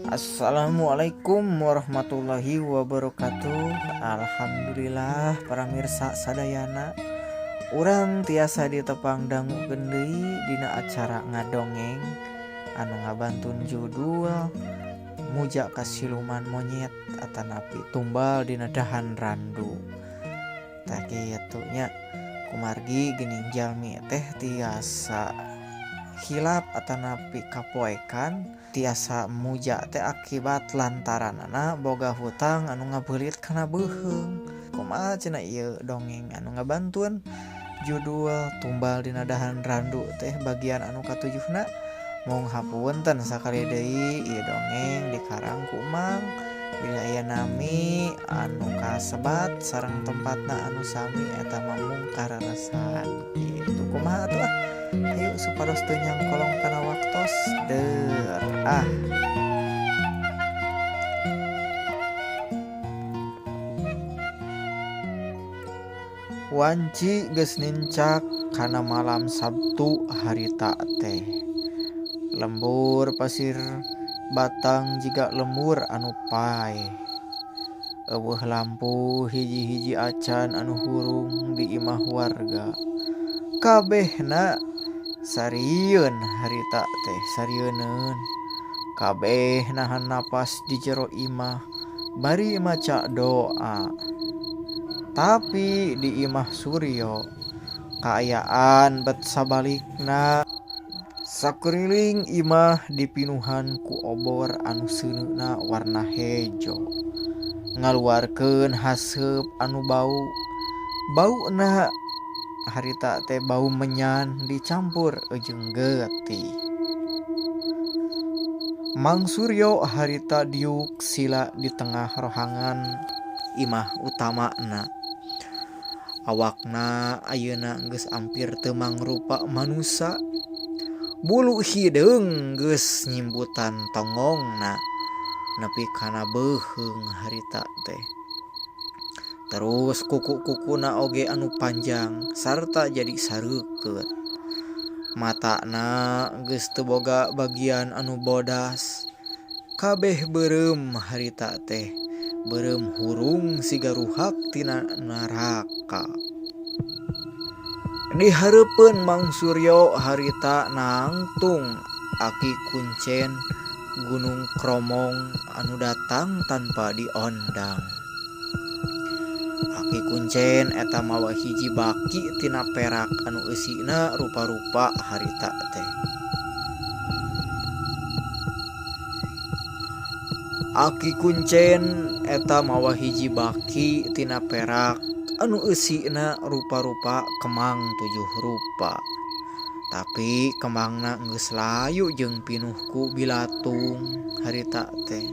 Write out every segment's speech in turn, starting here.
Assalamualaikum warahmatullahi wabarakatuh. Alhamdulillah paramirsa sadayana urang tiasa ditepang dangukeun deui dina acara ngadongeng anu ngabantun judul Muja ka Siluman Monyet atanapi Tumbal dina Dahan Randu. Tah kitu nya kumargi geuning jalmi teh tiasa hilap atanapi kapoekan tiasa muja teh akibat lantaranana boga hutang anu ngabeulit kana beuheung. Kumaha cenah ieu dongeng anu ngabantun judul Tumbal dina Dahan Randu teh bagian anu katujuhna. Mung hapunten sakali deui ieu dongeng dikarang ku Mang bila aya nami anu kasebat sareng tempatna anu sami eta mah mung kararesan kitu. Kumaha atuh ah, hayu supados teu nyangkolong kana waktos deur ah. Wanci geus nincak kana malam Sabtu harita teh. Lembur pasir batang jiga lembur anu paeh. Eueuh lampu hiji-hiji acan anu hurung di imah warga. Kabehna sarieun harita teh sarieuneun. Kabeh nahan napas di jero imah bari maca doa. Tapi di imah Suryo kaayaan bet sabalikna. Sakuriling imah dipinuhan ku obor anu seuneuna warna hejo. Ngaluarkeun haseup anu bau. Bauna harita teh bau menyan dicampur jeung getih. Mang Suryo harita diuk sila di tengah rohangan imah utamana. Awakna ayeuna geus ampir teu mangrupa manusa. Bulu hideung geus nyimbutan tongongna nepi kana beuheung harita teh. Terus kuku-kukuna oge anu panjang sarta jadi sareukeut. Matana geus teu boga bagian anu bodas. Kabeh beureum harita teh, beureum hurung siga ruhak tina naraka. Di hareupeun Mang Suryo harita nangtung aki kuncen Gunung Kromong anu datang tanpa diondang. Aki kuncen eta mawa hiji baki tina perak anu eusina rupa-rupa harita teh. Aki kuncen eta mawa hiji baki tina perak anu eusina rupa-rupa kemang tujuh rupa. Tapi kemangna geus layu jeung pinuh ku bilatung harita teh.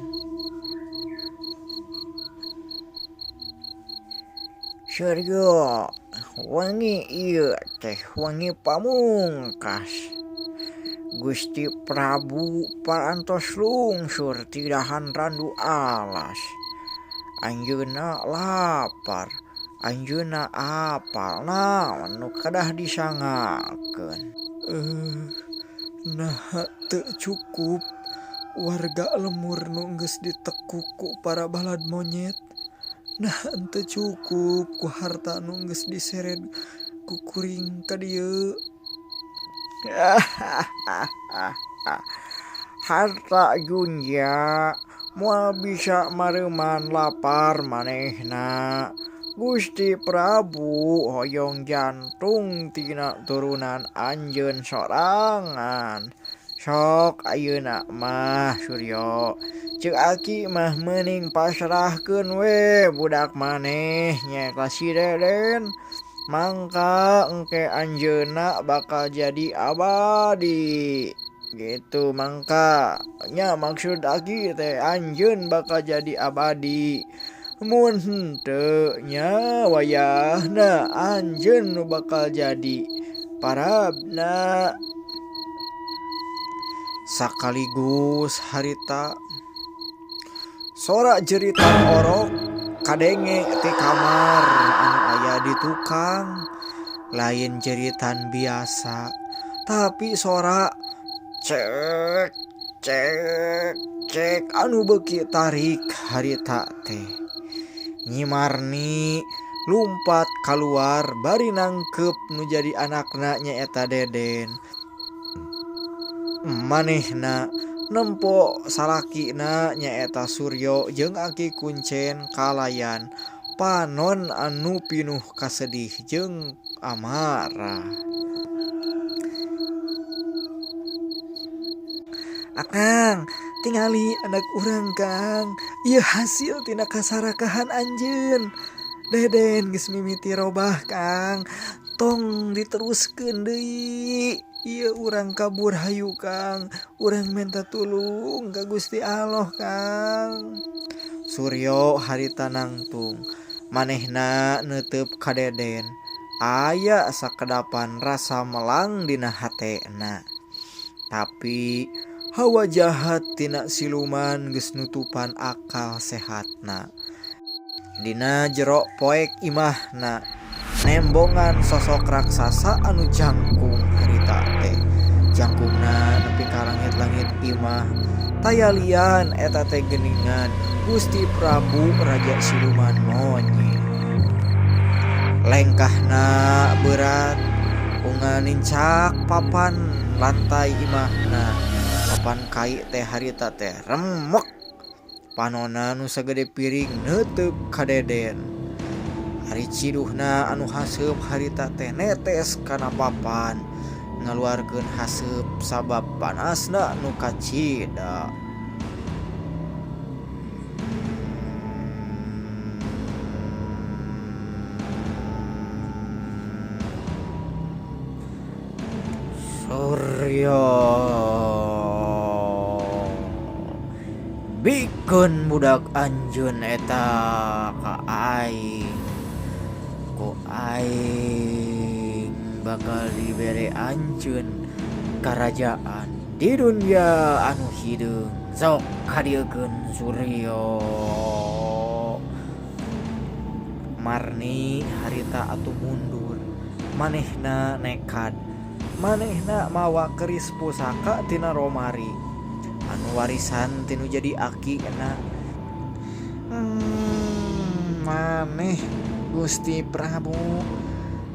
Suryo, wangi ieu teh wangi pamungkas. Gusti Prabu parantos lungsur ti dahan randu alas. Anjeunna lapar, anjeunna apal naon nu kedah disangakeun. Naha teu cukup warga lemur nu geus ditekuk ku para balad monyet. Nah henteu cukup ku harta nu geus disered ku kuring ka dieu. Harta junja moal bisa mareuman lapar manehna. Gusti Prabu hoyong jantung tina turunan anjeun sorangan. Sok ayeuna mah Suryo, ceuk aki mah meuning pasrahkeun we budak maneh nya ka si Deden. Mangka engke anjeunna bakal jadi abadi. Gitu mangka nya maksud aki teh anjeun bakal jadi abadi. Mun henteu nya wayahna anjeun nu bakal jadi parabna. Sakaligus harita sora jeritan orok kadenge ti kamar anu aya di tukang. Lain jeritan biasa tapi sora cek cek Cekcek anu beuki tarik harita teh. Nyi Marni lumpat kaluar bari nangkep nu jadi anakna nyaeta Deden. Manehna nempo salakina nyaeta Suryo jeung Aki Kuncen kalayan panon anu pinuh kasedih jeung amarah. Akang, tingali anak urang Kang, ieu hasil tina kasarakahan anjeun. Deden geus mimiti robah Kang, tong diteruskeun deui. Ieu urang kabur hayu Kang, urang minta tulung ka Gusti Allah Kang. Suryo harita nangtung, manehna neuteub ka Deden. Aya sakedapan rasa melang dina hatena. Tapi hawa jahat tina siluman geus nutupan akal sehatna. Dina jero poek imahna nembongan sosok raksasa anu jangkung harita teh. Jangkungna nepi ka langit-langit imah. Taya lian eta teh geuningan Gusti Prabu Raja Siluman Monyet. Lengkahna berat unga nincak papan lantai imahna. Papan kai teh harita teh remek. Panona nu sagede piring neuteub ka Deden. Ari ciduhna anu haseup harita teh netes kana papan ngaluarkeun haseup sabab panasna nu kacida. Suryo bikeun budak anjeun eta ka aing. Ku aing bakal dibere anjeun karajaan di dunia anu hideung. Sok kadieukeun Suryo. Marni harita atuh mundur, manehna nekad, manehna mawa keris pusaka tina Romari anu warisan tinu jadi aki ena. Maneh Gusti Prabu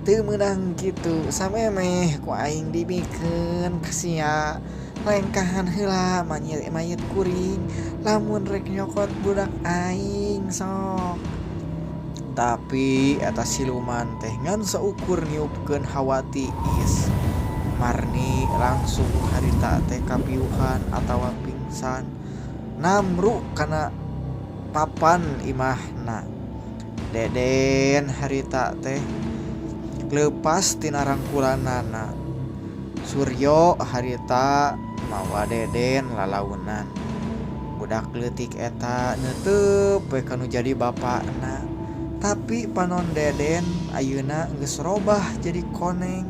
teu meunang kitu samemeh ku aing dibikeun ka sia. Lengkahan heula mayit kuring lamun rek nyokot budak aing sok. Tapi eta siluman teh ngan saukur niupkeun hawa tiis. Marni langsung harita teh kapiuhan atawa pingsan namru kana papan imahna. Deden harita teh leupas tina rangkulanana. Suryo harita mawa Deden lalaunan. Budak leutik eta neuteub we kanu jadi bapakna. Tapi panon Deden ayeuna geus robah jadi koneng.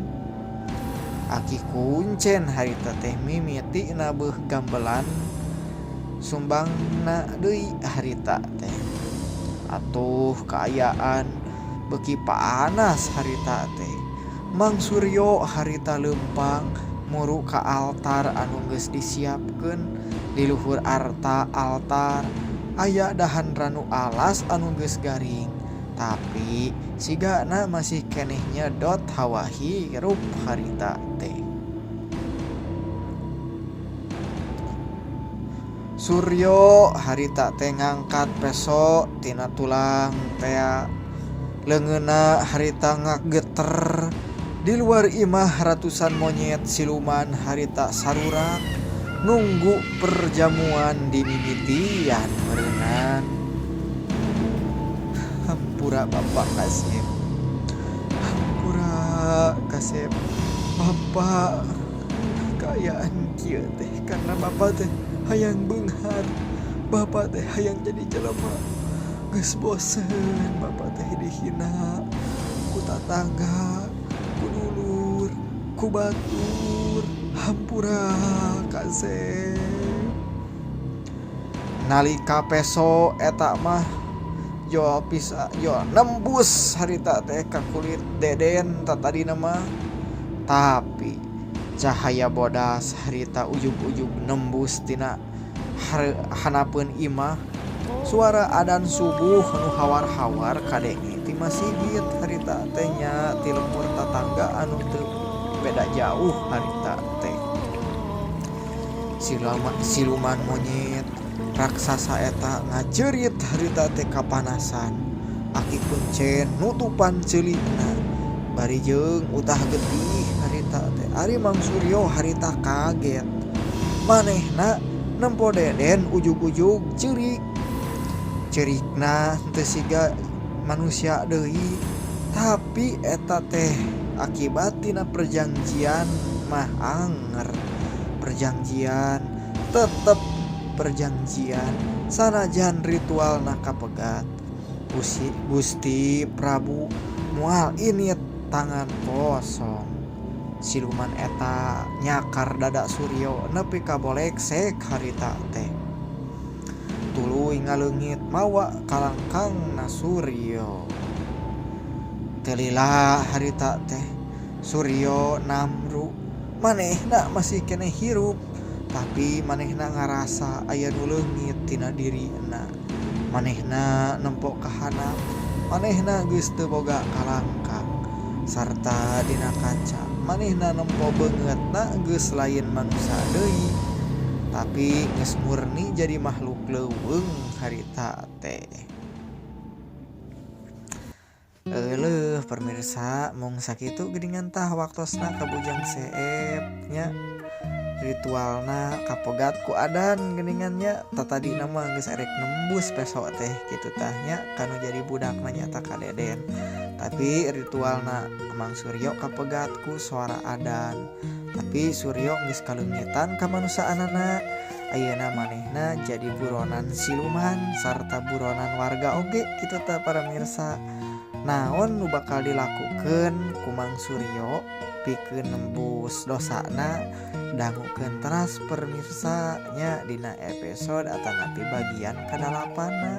Aki Kuncen harita teh mimiti nabeuh gambelan sumbangna deui harita teh. Atuh kaayaan beuki panas harita teh. Mang Suryo harita leumpang muru ka altar anu geus disiapkeun di luhur arta altar. Aya dahan ranu alas anu geus garing. Tapi sigana masih keneh nyedot hawa hirup harita teh. Suryo harita teh ngangkat peso tina tulang tea. Leungeunna harita ngageter. Di luar imah ratusan monyet siluman harita sarurak nunggu perjamuan dimimitian meureunan. Hampura Bapak Kasep. Hampura Kasep. Bapak kaayaan kieu teh karena Bapak teh hayang beunghar. Bapak teh hayang jadi jelema. Geus bosen Bapak teh dihina ku tatangga, ku dulur, ku batur. Hampura Kasep. Nalika peso eta mah jo pisa jo nembus harita teh ka kulit Deden tatadina mah. Tapi cahaya bodas harita ujug-ujug nembus tina Hanapeun imah suara adan subuh nu hawar-hawar kadenge ti masigit harita teh nya ti lembur tatangga anu teu beda jauh harita teh. Siluman monyet raksasa eta ngajerit harita teh kapanasan. Aki kuncen nutupan ceulikna bari jeung utah getih harita teh. Ari Mang Suryo harita kaget. Manehna nempo Deden ujug-ujug ceurik. Ceurikna teu siga manusia deui, tapi eta teh akibat tina perjanjian mah anger. Perjanjian tetep perjanjian sanajan ritualna kapegat. Gusti Prabu moal init tangan kosong. Siluman eta nyakar dada Suryo nepi ka boleksek harita teh. Tuluy ngaleungit mawa kalangkangna Suryo. Teu lila harita teh Suryo namru manehna masih keneh hirup, tapi manehna ngarasa aya nu leungit tina dirina. Manehna nempo kahanap, manehna geus teu boga kalangkang sarta dina kaca manehna nempo beungeutna geus lain manusia deui, tapi geus murni jadi makhluk leuweung harita teh. Euleuh pemirsa, mung sakitu geuningan tah waktosna ka Bujang Seep nya. Ritualna kapegat ku adan geuningan nya. Tatadina mah geus erek nembus peso teh kitu tah nya kanu jadi budakna nyata ka Deden. Tapi ritualna Mang Suryo kapegat ku suara adan. Tapi Suryo geus kaleungitan ka manusaanana. Ayeuna manehna jadi buronan siluman sarta buronan warga oge kitu tah para mirsa. Naon nu bakal dilakukeun ku Mang Suryo pikeun nembus dosana? Dangukeun teras permirsa nya dina episode atanapi bagian kadalapanna.